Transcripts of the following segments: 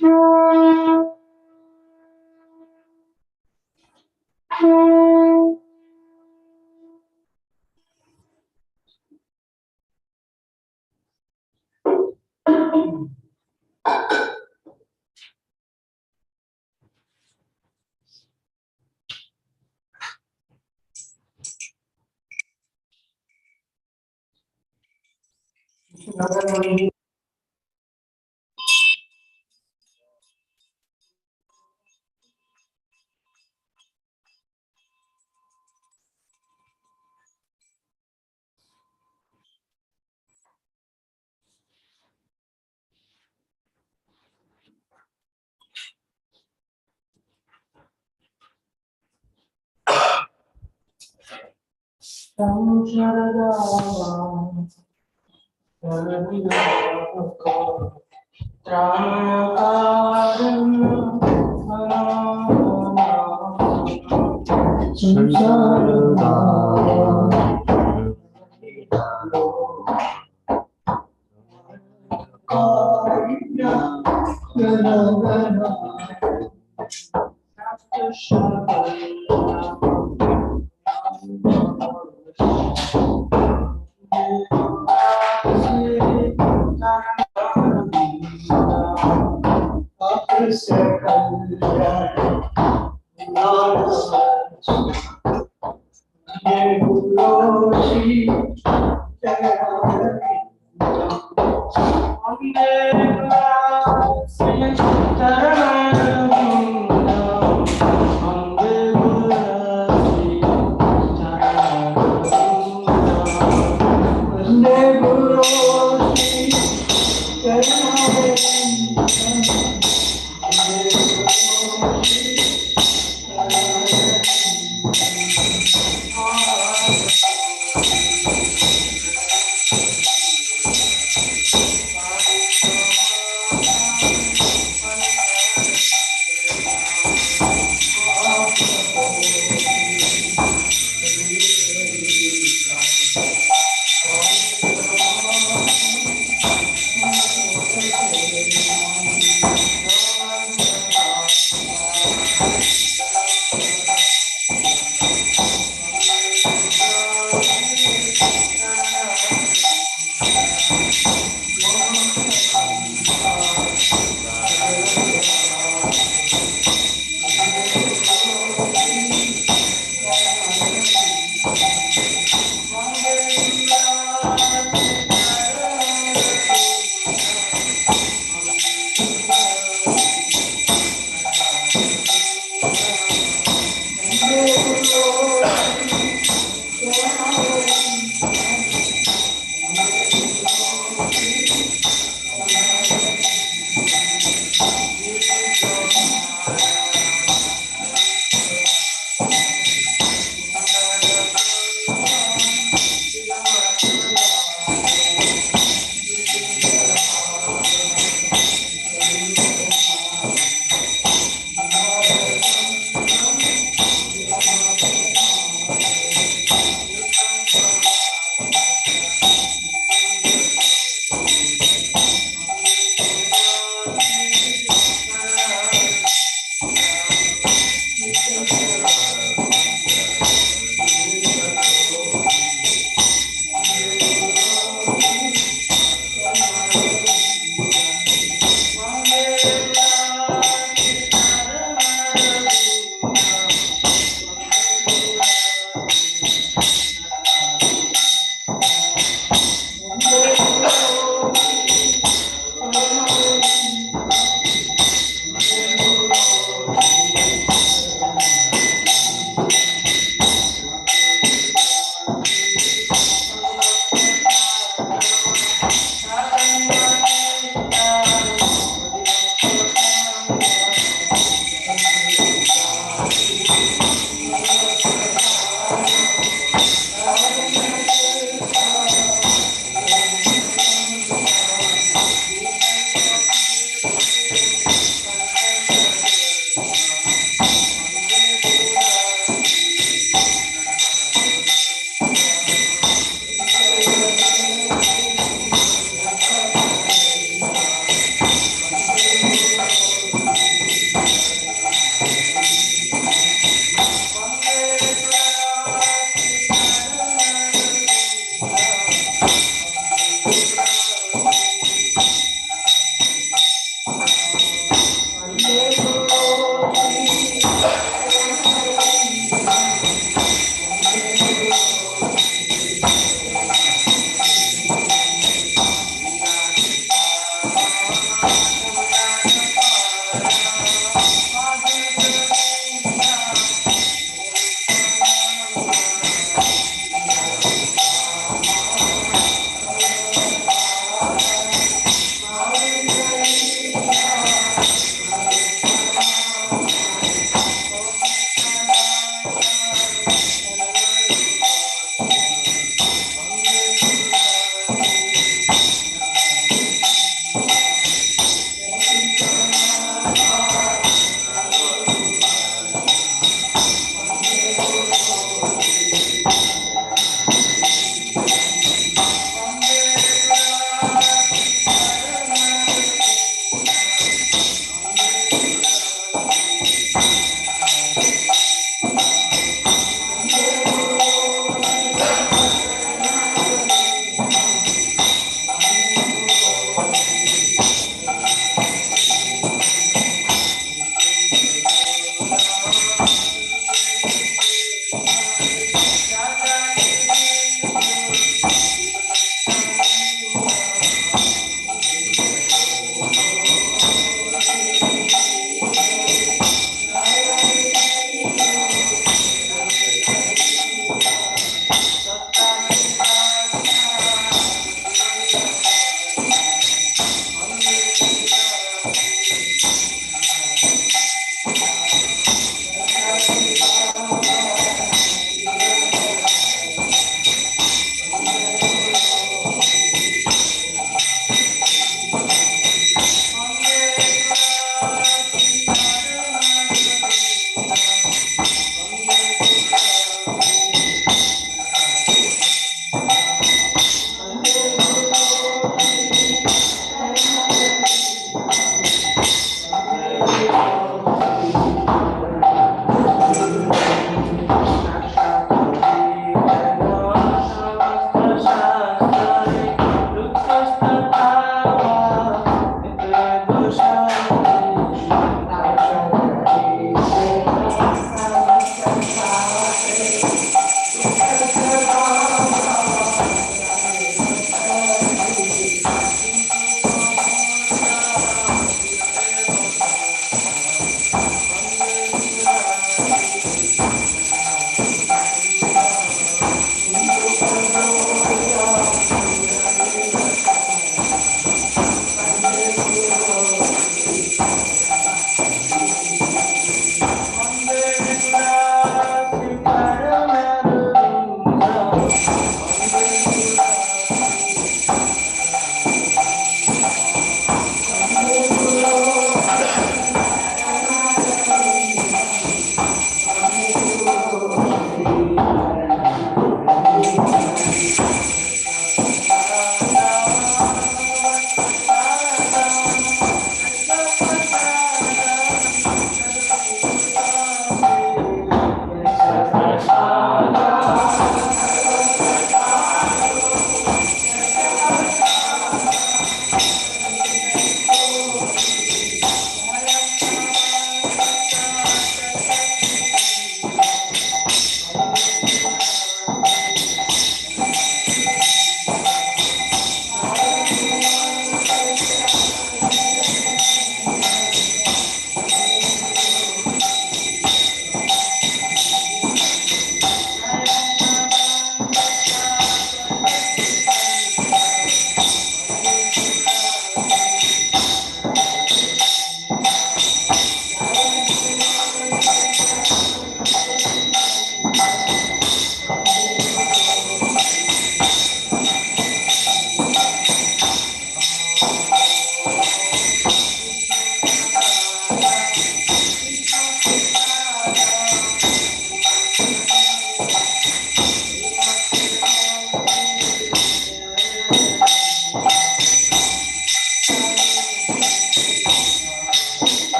Thank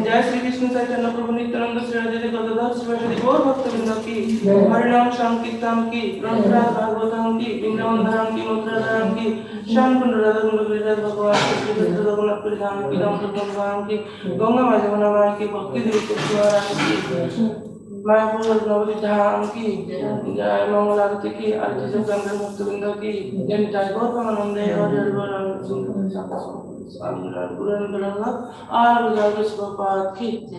जय श्री कृष्ण चैतन्य प्रभु नित्यानंद श्री राधे गदाधर श्रीवासादि गौर भक्तवृंद की, हरिनाम संकीर्तन की, ग्रंथराज भागवतम की, वृंदावन धाम की, मथुरा धाम की, श्याम कुंड राधा कुंड गिरिराज भगवान की, श्री रघुनाथपुरी धाम की, रामचंद्र भगवान की, गंगा माँ जमुना माँ की, भक्ति देवी महाराज की, मायापुर नवद्वीप धाम की जय, मंगल आरती की, आरती सब भक्तवृंद की जय, जय गौर परमानंदे हरि हरि बोल। की जय।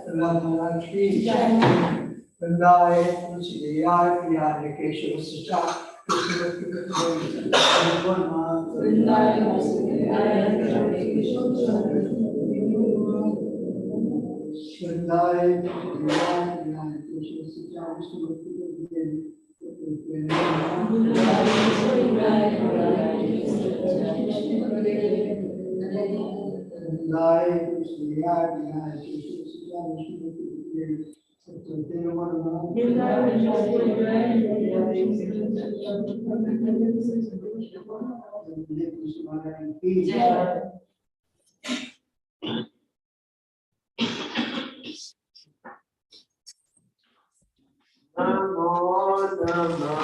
प्रहलाद महाराज की जय। वृंदाय तुलसीदेयाय प्रियाय केशव सचा कृष्ण भक्ति वृंदाय तुलसीदेयाय केशव वृंदाय तुलसीदेयाय प्रियाय केशव सचा विष्णु भक्ति वृंदाय तुलसीदेयाय प्रियाय केशव सचा विष्णु भक्ति जय। नमो नमः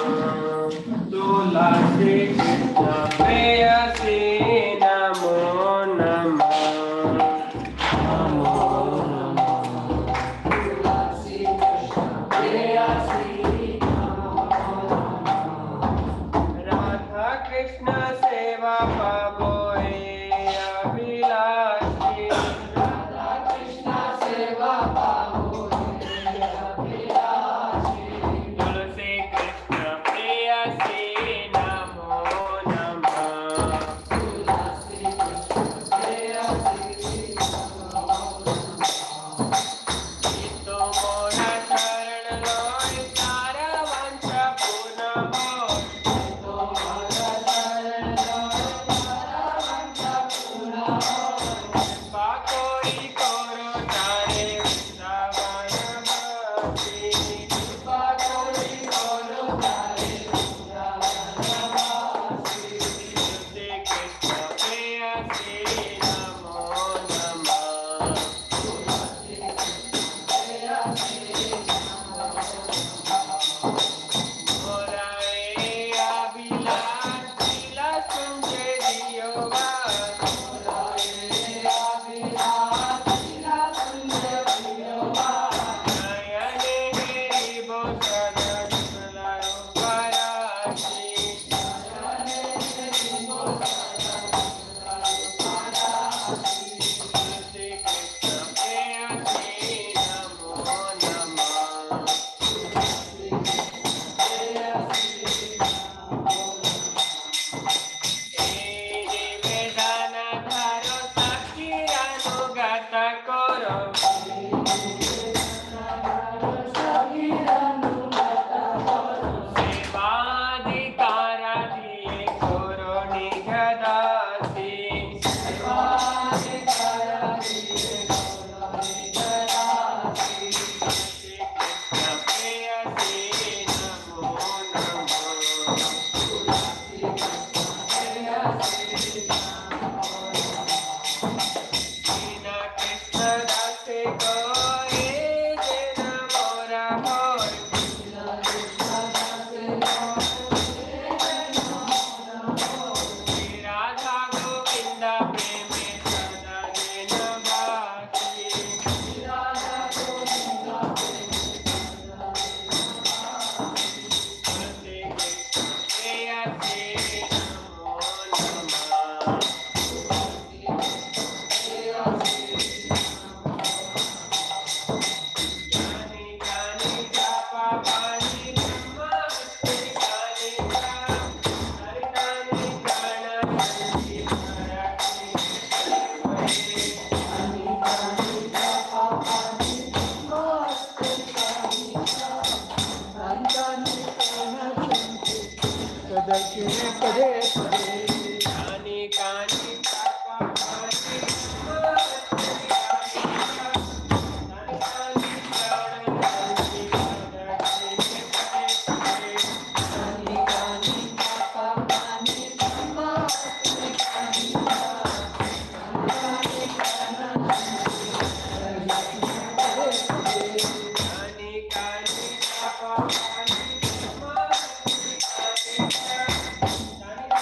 तुलसी कृष्ण प्रेयसी नमो नमः नमो नमः राधा कृष्ण सेवा पाबो अभिलाषी राधा कृष्ण सेवा पावो तुलसी कृष्ण प्रेयसी नमो नमः। तुलसी कृष्ण प्रेयसी तो मोरा शरण लोय तारा वांछा पूर्ण होय। तो मोरा शरण लोय तारा वांछा पूर्ण होय। कृपा कोरी करो तारे वृंदावन वासी। कृपा कोरी करो तारे वृंदावन वासी। तुलसी कृष्ण प्रेयसी नमो नमः। तुलसी कृष्ण प्रेयसी मोरा ए अभिलाष लीला सुनते दियो वास। नयने हेरि बोसर विमला रूपराशि। तुलसी कृष्ण प्रेयसी नमो नमः। निवेदन धरो सखीरानुगत करो। सेवाधिकार दिए करो निज दासी। तुलसी कृष्ण प्रेयसी नमो नमः। बिना कृष्ण दासे कोई जेन मोरा होय। श्री राधा गोविंद प्रेमे सदा जेन भासी। तुलसी कृष्ण प्रेयसी नमो नमः। जानी जानी जापा पानी ब्रह्मा विष्णु कानी का हरि कानी प्राण संजी पदे पदे कानी कानी जापा पानी ब्रह्मा विष्णु कानी का हरि कानी प्राण संजी पदे पदे। कानी कानी जापा पानी ब्रह्मा विष्णु कानी का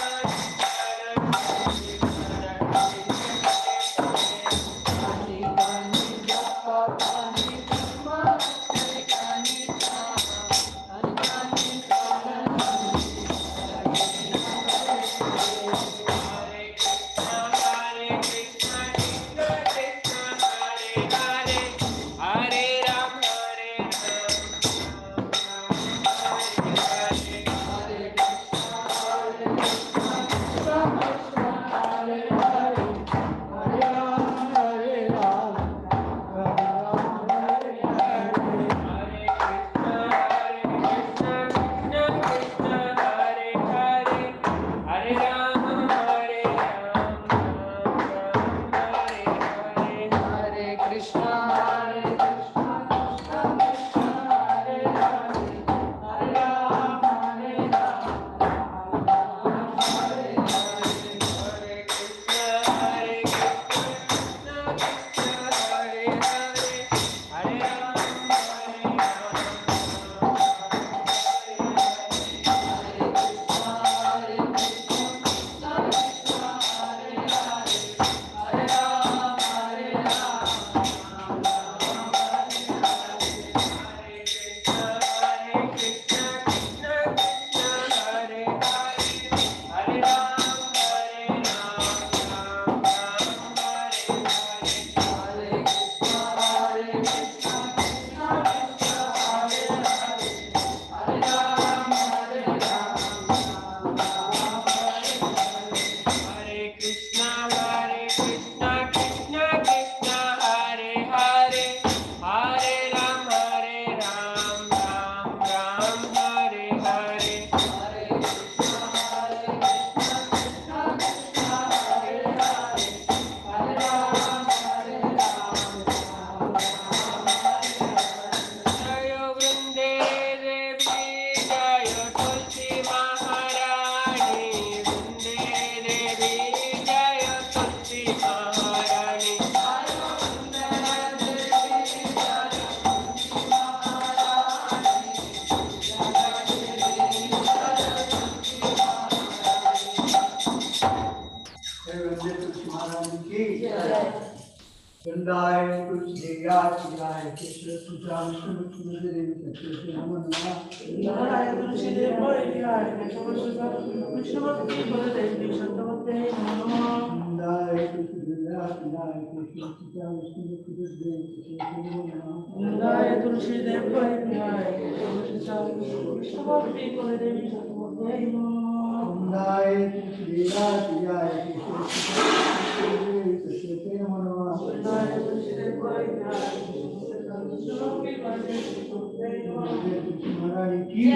वृंदाय तुलसीदाय प्रियाय केशव सुजा विष्णु देवी सत्य नमो नमः। वृंदाय तुलसीदेव प्रियाय केशव सुजा विष्णु भक्ति देवी सत्यवते नमो नमः। वृंदाय तुलसीदाय प्रियाय केशव सुजा विष्णु देवी सत्य नमो नमः। वृंदाय तुलसीदेव प्रियाय केशव सुजा विष्णु भक्ति देवी सत्यवते नमो नमः। वृंदाय तुलसीदाय प्रियाय केशव सुजा विष्णु देवी सत्य नमो नमः। वृंदाय तुलसीदेव प्रियाय केशव सुजा विष्णु भक्ति देवी सत्यवते नमः। जय तुलसी महाराज की जय।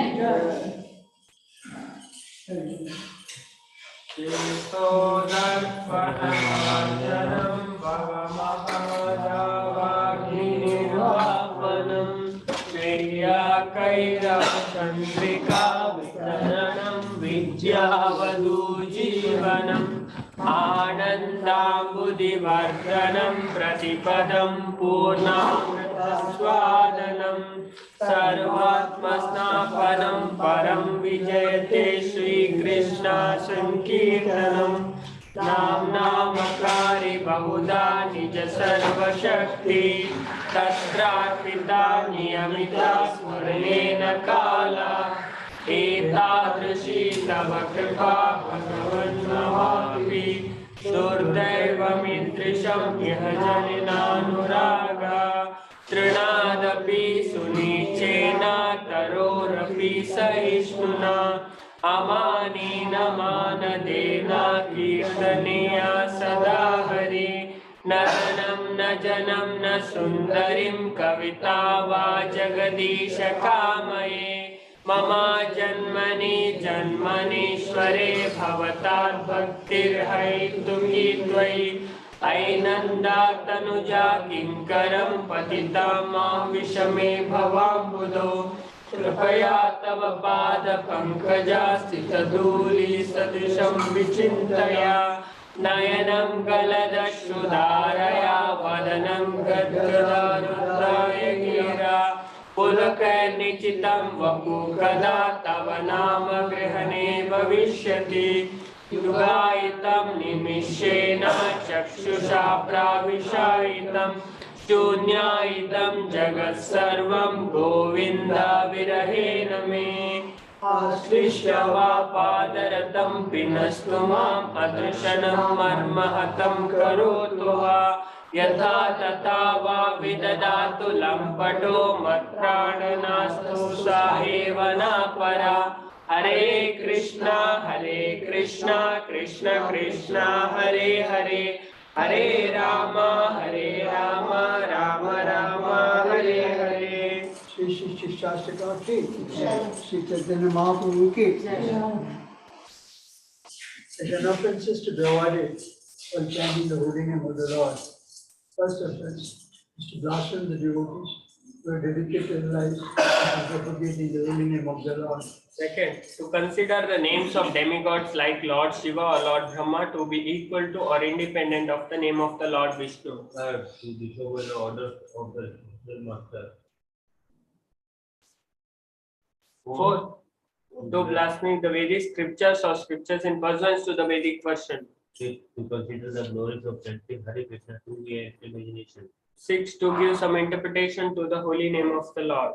जय। चेतोदर्पणमार्जनं भवमहादावाग्निर्वापनं क्रियाकैरवचन्द्रिका वितरणं विद्यावधूजीवनम् आनन्दाम्बुधिवर्धनं प्रतिपदं पूर्णामृतस्वादनं सर्वात्मस्नापनं परं विजयते श्रीकृष्ण सङ्कीर्तनं नाम्नामकारि बहुधा निज सर्वशक्ति तत्रार्पिता नियमिता स्मरणेन काला एतादृशी तव कृपा भगवन्नवापि दुर्दैवमीदृशं इह जनिनानुरागा तृणादपि सुनीचेन तरोरपि सहिष्णुना अमानेन मानदेन कीर्तनीया सदा हरि न धनं न जनं न सुन्दरीं कविता वा जगदीश कामये मम जन्मनि जन्मनीश्वरे भवतात् भक्तिर्हैतुकी त्वयि ऐनन्दातनुजा किङ्करं पतितां मां विषमे भवाम्बुधौ कृपया तव पादपङ्कजा स्थितधूलिसदृशं विचिन्तया नयनं गलदश्रुधारया वदनं गद्गदारुद्राय गिरा पुलकैर्निचितं वपु कदा तव नाम गृहणे भविष्यति युगायितं निमिषेण चक्षुषा प्राविशायितं शून्यायितं जगत्सर्वं गोविन्द विरहेण मे आश्लिष्य वा पादरतं पिनस्तु माम् अदृशनं मर्महतं करोतु वा यथा तथा वा विददातु लम्पटो मत्प्राणनास्तु सा एव न परा। हरे कृष्णा कृष्ण कृष्ण हरे हरे हरे राम राम राम हरे हरे। श्री श्री श्री शास्त्र की श्री चैतन्य महाप्रभु की। As an offenses to be avoided while chanting the holy name of the Lord. First offense is to blaspheme the devotees who are dedicated their lives to propagating the holy name of the Lord. Second, to consider the names of demigods like Lord Shiva or Lord Brahma to be equal to or independent of the name of the Lord Vishnu. Third, to disobey the orders of the spiritual master. Fourth, to blaspheme the Vedic scriptures or scriptures in pursuance to the Vedic version. Fifth, to consider the glories of chanting Hare Krishna to be an imagination. Six, to give some interpretation to the holy name of the Lord.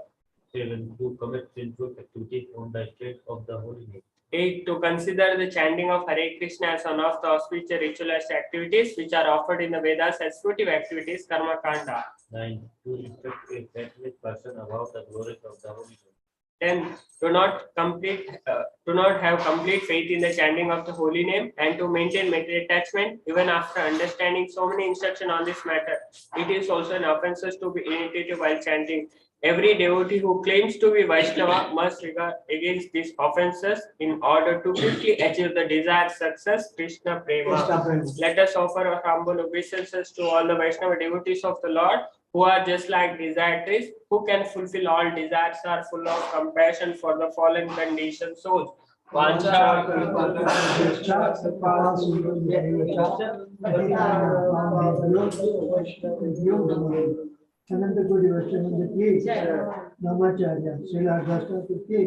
Seven, to commit sinful activities on the state of the holy name. Eight, to consider the chanting of Hare Krishna as one of the auspicious ritualized activities which are offered in the Vedas as fruitive activities, karma kanda. 9, to instruct a faithless person about the glories of the holy name. 10, do not have complete faith in the chanting of the holy name and to maintain mental attachment even after understanding so many instructions on this matter. It is also an offense to be inattentive while chanting. Every devotee who claims to be Vaishnava must regard against these offenses in order to quickly achieve the desired success, Krishna Prema. Krishna Prema. Let us offer our humble obeisances to all the Vaishnava devotees of the Lord who are just like desire trees, who can fulfill all desires, are full of compassion for the fallen conditioned souls. Ananta Koti Vaishnava ki, Namacharya, Srila Augusta ki,